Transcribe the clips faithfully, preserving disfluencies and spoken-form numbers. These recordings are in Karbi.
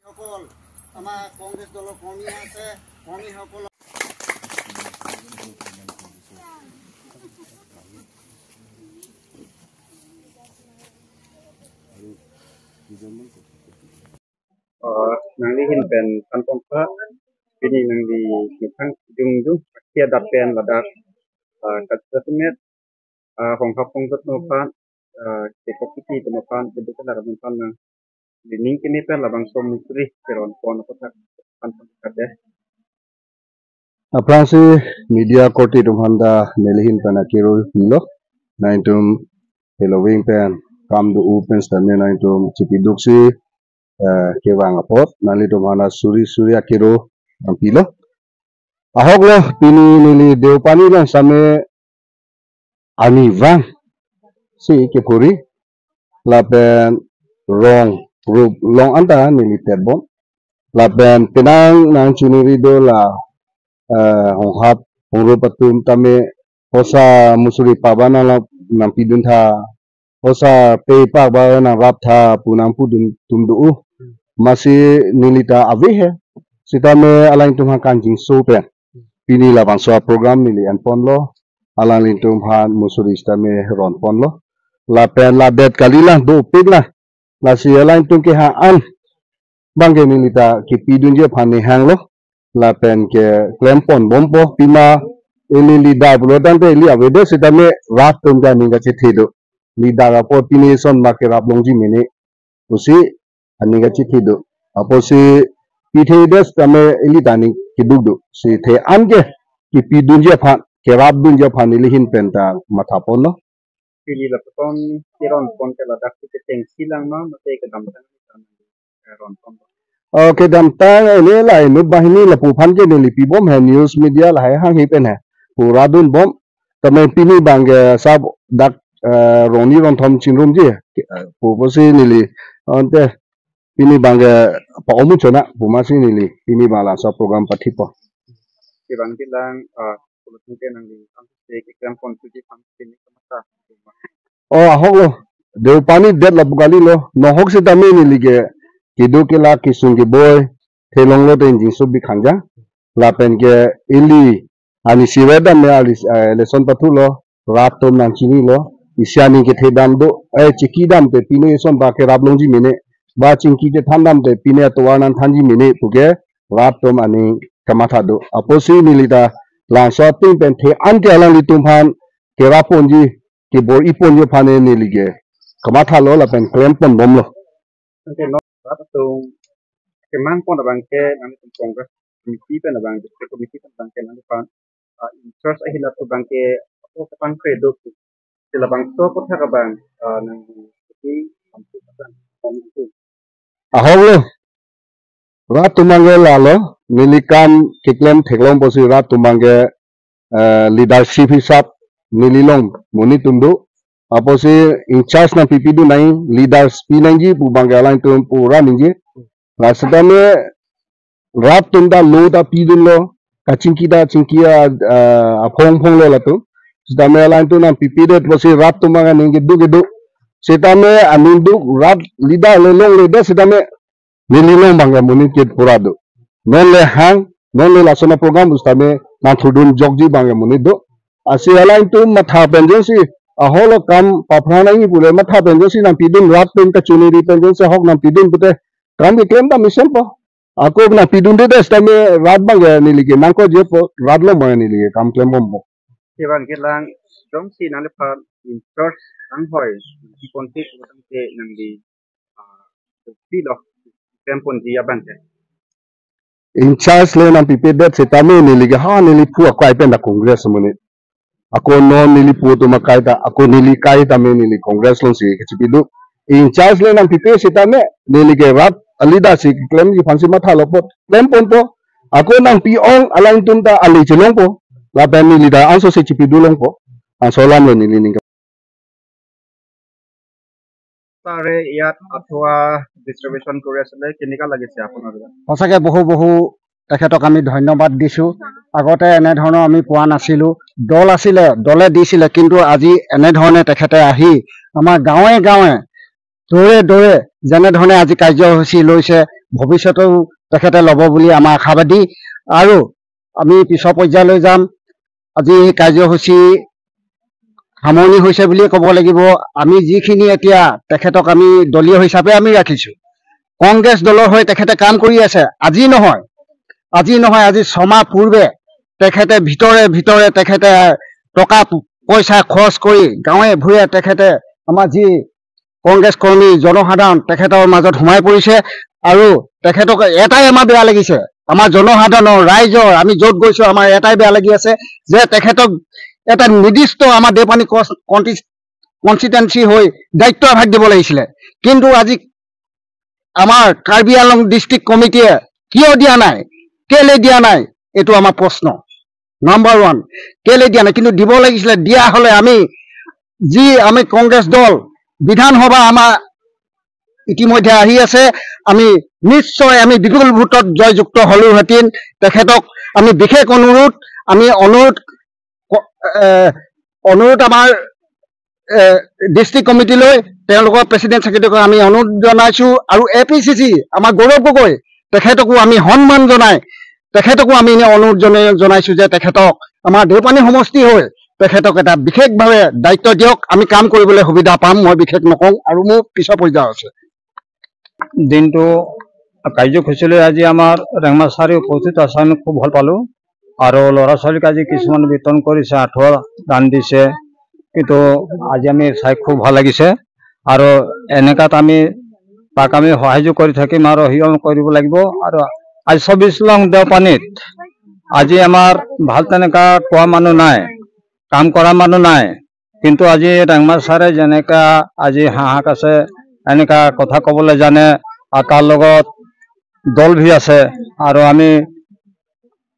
সকল আমাৰ কংগ্ৰেছ দলৰ কৰ্মী আছে, কৰ্মীসকলক Uh, nangli ahin pen than pon tha, pini nangli methang jung jung akia dap pen ladak, uh, kat satumet, uh, hong hap hong jot no pan, uh, kekok kiti to no pan, keduk kedar no pan nang. Lining kini pen labangso musri keron pon ko thak pan pan kat deh. Aphrangsi media korte atum aphan ta neli ahin pen akero pilo. Nangtum heloving pen kam do-o pen sitame nangtum chipi duksi, eh, kevang apot nanglitum aphan ta suri suri akero nangpilo. Ahok lo, pini neli Deopani along sitame arnivang si kephuri lapen rong rup long anta neli tetbom. Lapen penang nangchiniri do la, eh, hong hap hong rup atum tame hosa musri paban nang nangpidun tha, hosa pe paban nangrap tha pu nangpudun atum do-o. Amatsi neli ta ave he. Sitame alangtum aphan kangjinso pen pini labangso program neli en ponlo. Alanglitum aphan musri sitame ron ponlo. Lapen ladet kali lang dopik lang. Lasi alangtum ke ha an bang ke neli ta kepidunji aphan nihang lo. Lapen keklem pon bompo, pima ili leader pulo tangte ili avedet sitame rat atum ke aning kachethe do. Leader apot pini eson bak kerap longji mene pusi aning kachethe do. Apotsi pithedet sitame ili ta aning keduk do. Si the an ke kepidunji aphan, kerapdunji aphan ili ahin pen ta matha ponlo. Pini lapuson keron pon ke ladak si kechengsi lang ma mate kedamtang ron pon? Oh, kedamtang ini la inut banghini lapu aphan ke neli pibom he, news media lahai hanghe pen he. Pura dunbom. Tame pini bang ke sab dak, eh, rongni rongthom chingrumji. Eh, pu pusi neli ante pini bang ke pa-omu chona pu amatsi neli pini bang laso program pathipo. Kevang dilang, ah, pulo tangte nangli tangte keklem pon puji phan pini kamatha. Oh, ahok lo. Deopani det lapu kali lo. Nohok sitame neli ke keduk kelak kesung keboi thelong lote ingjinso bik khangja. Lapen ke ili arnisi ave dam me ali, eh, election pathu lo. Rat atum nangchinilo. Isi aning kethe dam do. Eh, chingki damte pine eson bak kerap longji mene. Ba chingki chethan damte pine atovar nangthanji mene puke rat atum aning kamatha do. Apotsi neli ta laso ating pen the an ke alanglitum aphan kerap ponji, kebor-i ponji aphan neli ke kamatha lo lapen klem pon bomlo. Ante non rat atum kemang pon abang ke nangtum Congress committee pen abang, district committee pen abang ke nangphan, ah, in charge ahila atum abang ke apo kapangkre do. Si labangso aputhak abang, ah, nang di ampu abang. Ahok lo. Rat atum abang ke lalo, neli kam keklem theklong pusi rat atum abang ke, eh, leadership hisap neli along monit atum do. Apotsi in charge nangpipidun nang, leaders pi nangji pu abang ke alangtum pura ningje. La sitame rat atum ta lo ta pidunlo, kachingki ta chingki a, a, aphong phong lo latum. Sitame alangtum nangpipedet pusi rat atum abang aning keduk keduk. Sitame aning duk rat leader le longledet sitame neli along abang ke monit ke pura do. Non le hang, non le lason aprogram pu sitame nangthurdun jokji abang ke monit do. Lasi alangtum matha pen jongsi ahok lo, kam paphrang nangji pule matha pen jongsi nangpidun, rat pen kachiniri pen jongsi ahok nangpidun pute kam keklem ta mesenpo. Ako nangpidundedet sitame rat abang ke neli ke nangkojirpo, rat along abang ke neli ke kam klem bompo. Kevang kelang, jongsi nangliphan in charge anghoi pi ponte pu tangte nangli, ah, pilo klem ponji abang ke. In charge le nangpipedet sitame neli ke ha neli phu akai pen ta Congress amonit. Ako non neli phu atum akai ta, ako neli kai tame neli Congress alongsi kachipidu. In charge le nangpipe sitame neli ke rat a-leader si klemji aphansi mathalo apot klem ponpo. Ako nangpi-ong alangtum ta ale chelongpo. Lapen neli ta anso si chipidu longpo. Anso alam lo neli ning. ছাৰে ইয়াত আঁঠুৱা ডিষ্ট্ৰিবিউশ্যন কৰি আছিলে, কেনেকা লাগিছে আপোনাৰ? সঁচাকে বহু বহু তেখেতক আমি ধন্যবাদ দিছোঁ। আগতে এনেধৰণৰ আমি পোৱা নাছিলো। দল আছিলে, দলে দিছিলে, কিন্তু আজি এনেধৰণে তেখেতে আহি আমাৰ গাঁৱে গাঁৱে, দৌৰে দৌৰে যেনেধৰণে আজি কাৰ্যসূচী লৈছে, ভৱিষ্যতেও তেখেতে ল'ব বুলি আমাৰ আশাবাদী। আৰু আমি পিছৰ পৰ্যায়লৈ যাম। আজি এই কাৰ্যসূচী সামৰণি হৈছে বুলিয়ে ক'ব লাগিব। আমি যিখিনি এতিয়া তেখেতক আমি দলীয় হিচাপে আমি ৰাখিছো, কংগ্ৰেছ দলৰ হৈ তেখেতে কাম কৰি আছে। আজি নহয়, আজি নহয়, আজি ছমাহ পূৰ্বে তেখেতে ভিতৰে ভিতৰে তেখেতে টকা পইচা খৰচ কৰি গাঁৱে ভূঞে তেখেতে আমাৰ যি কংগ্ৰেছ কৰ্মী জনসাধাৰণ তেখেতৰ মাজত সোমাই পৰিছে। আৰু তেখেতক এটাই আমাৰ বেয়া লাগিছে, আমাৰ জনসাধাৰণৰ ৰাইজৰ, আমি য'ত গৈছো আমাৰ এটাই বেয়া লাগি আছে যে তেখেতক এটা নিৰ্দিষ্ট আমাৰ দেওপানী কনষ্টিটুৱেঞ্চি হৈ দায়িত্ব এভাগ দিব লাগিছিলে। কিন্তু আজি আমাৰ কাৰ্বি আংলং ডিষ্ট্ৰিক্ট কমিটিয়ে কিয় দিয়া নাই, কেলে দিয়া নাই, এইটো আমাৰ প্ৰশ্ন। নাম্বাৰ ওৱান, কেলে দিয়া নাই? কিন্তু দিব লাগিছিলে। দিয়া হ'লে আমি যি আমি কংগ্ৰেছ দল বিধানসভা আমাৰ ইতিমধ্যে আহি আছে, আমি নিশ্চয় আমি বিপুল ভোটত জয়যুক্ত হলোহেঁতেন। তেখেতক আমি বিশেষ অনুৰোধ, আমি অনুৰোধ ক- এ, অনুৰোধ আমাৰ ডিষ্ট্ৰিক্ট কমিটিলৈ, তেওঁলোকৰ প্ৰেচিডেণ্ট ছেক্ৰেটাৰীক আমি অনুৰোধ জনাইছো। আৰু এ পি চি চি আমাৰ গৌৰৱ গগৈ, তেখেতকো আমি সন্মান জনাই, তেখেতকো আমি এনে অনুৰোধ জনাই- জনাইছো যে তেখেতক আমাৰ দেওপানী সমষ্টি হৈ তেখেতক এটা বিশেষভাৱে দায়িত্ব দিয়ক, আমি কাম কৰিবলৈ সুবিধা পাম। মই বিশেষ নকওঁ আৰু মোৰ পিছৰ পৰ্যায় আছে। দিনটো কাৰ্যসূচীলৈ আজি আমাৰ ৰেংমা ছাৰে উপস্থিত আছে, আমি খুব ভাল পালো। আৰু ল'ৰা ছোৱালীক আজি কিছুমান বিতৰণ কৰিছে, আঁঠুৱা দান দিছে, কিন্তু আজি আমি চাই খুব ভাল লাগিছে। আৰু এনেকাত আমি তাক আমি সহযোগ কৰি থাকিম আৰু সিও কৰিব লাগিব। আৰু আজি চৌবিশ নং দেওপানীত আজি আমাৰ ভাল তেনেকা কোৱা মানুহ নাই, কাম কৰা মানুহ নাই, কিন্তু আজি ৰেংমা ছাৰে যেনেকা আজি সাহস আছে, এনেকা কথা ক'বলৈ জানে, আৰু তাৰ লগত দল ভি আছে। আৰু আমি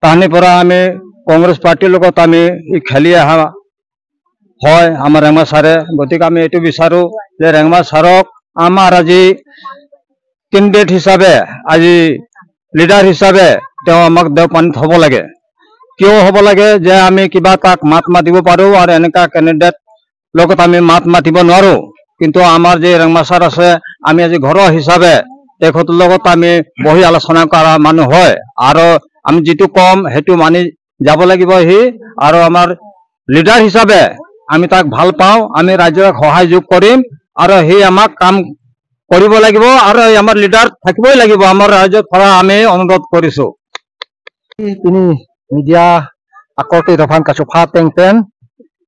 তাহানিৰ পৰা আমি কংগ্ৰেছ পাৰ্টিৰ লগত আমি ই খেলি অহা হয় আমাৰ ৰেংমা ছাৰে। গতিকে আমি এইটো বিচাৰো যে ৰেংমা ছাৰক আমাৰ আজি কেণ্ডিডেট হিচাপে, আজি লিডাৰ হিচাপে তেওঁ আমাক দেওপানীত হ'ব লাগে। কিয় হ'ব লাগে যে আমি কিবা তাক মাত মাতিব পাৰো আৰু এনেকা কেণ্ডিডেট লগত আমি মাত মাতিব নোৱাৰো। কিন্তু আমাৰ যে ৰেংমা ছাৰ আছে, আমি আজি ঘৰুৱা হিচাপে তেখেতৰ লগত আমি বহি আলোচনা কৰা মানুহ হয়। আৰু আমি যিটো কম সেইটো মানি যাব লাগিব সি। আৰু আমাৰ লিডাৰ হিচাপে আমি তাক ভাল পাওঁ, আমি ৰাইজক সহায় যোগ কৰিম আৰু সি আমাক কাম কৰিব লাগিব আৰু সি আমাৰ লিডাৰ থাকিবই লাগিব। আমাৰ ৰাইজৰ পৰা আমি অনুৰোধ কৰিছো। Pini media akorte aphan kachopha ateng pen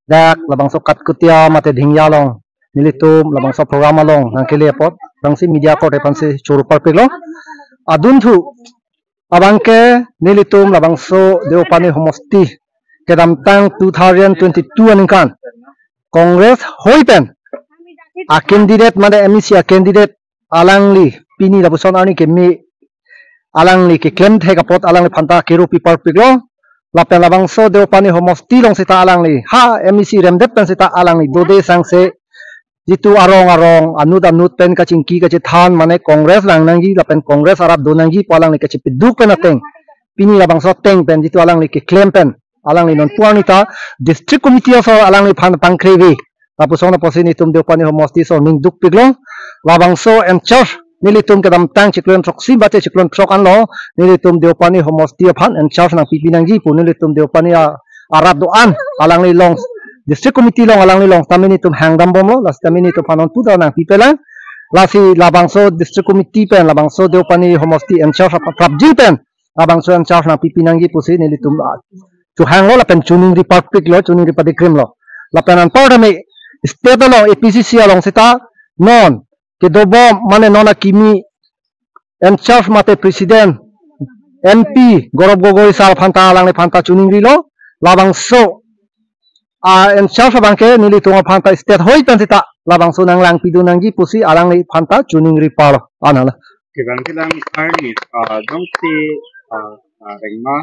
dak labangso Katkutia mate Dhingya along nelitum labangso program along nangkele apot bangsi media akorte aphansi choro parpiklo. Adunthu abangke nelitum labangso Deopani homosti kedamtang two thousand twenty-two aningkan Congress hoi pen a candidate mane M E C a candidate alangli pini lapuson arni keme alangli keklem thek apot alangliphan ta kero pi parpiklo. Lapen labangso Deopani homosti along seta alangli ha M E C remdet pen seta alangli dode sangse jitu arong arong anut anut pen kachingki kachethan mane Congress vang nangji lapen Congress arat do nangji pu alangli kachepeduk pen ateng pini labangso ateng pen jitu alangli keklem pen alangli non pu arni ta district committee aso alangliphan pangkrevi lapuson apotsi nelitum Deopani homosti aso ning dukpiklo. Labangso in charge nelitum kedamtang chiklo throksi bate chiklo throk anlo nelitum Deopani homosti aphan in charge nangpipi nangji pu nelitum Deopani a- arat do-an alangli along district committee along alangli along tame nelitum hangdam bomlo, lasi tame nelitum aphan non pu ta nangpipelang. Lasi labangso district committee pen labangso Deopani homosti in charge aphan prapjin pen labangso in charge nangpipi nangji pusi nelitum a- chohanglo lapen choningri parpiklo, choningri padikrimlo. Lapen anpar tame state along A P C C along seta non kedobom mane non akimi in charge mate president M P Gaurav Gogoi sir aphan ta alangliphan ta choningrilo. Labangso a in charge abangke nelitum aphan ta state hoi pen seta labangso nanglangpidun nangji pusi alangliphan ta choningri parlo. Anala. Kevang kelang arni, ah, jongsi, ah, ah, rengma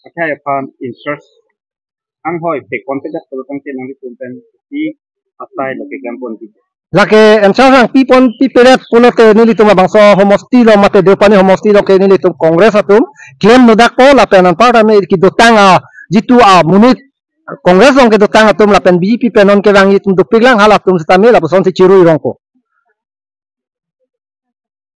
akhai aphan in charge anghoi pe confidence ko tangte nangli tum pen si asai lo keklem ponji. Lake answer sang pipon piperet pulote nelitum labangso homosti lo mate Deopani homosti lo ke nelitum Congress atum klem nodakpo lapen anparta me kedotang a jitu amonit Congress along kedotang atum lapen B J P pen non kevang itum dopiklang halatum sitame lapusonsi chirui rongpo.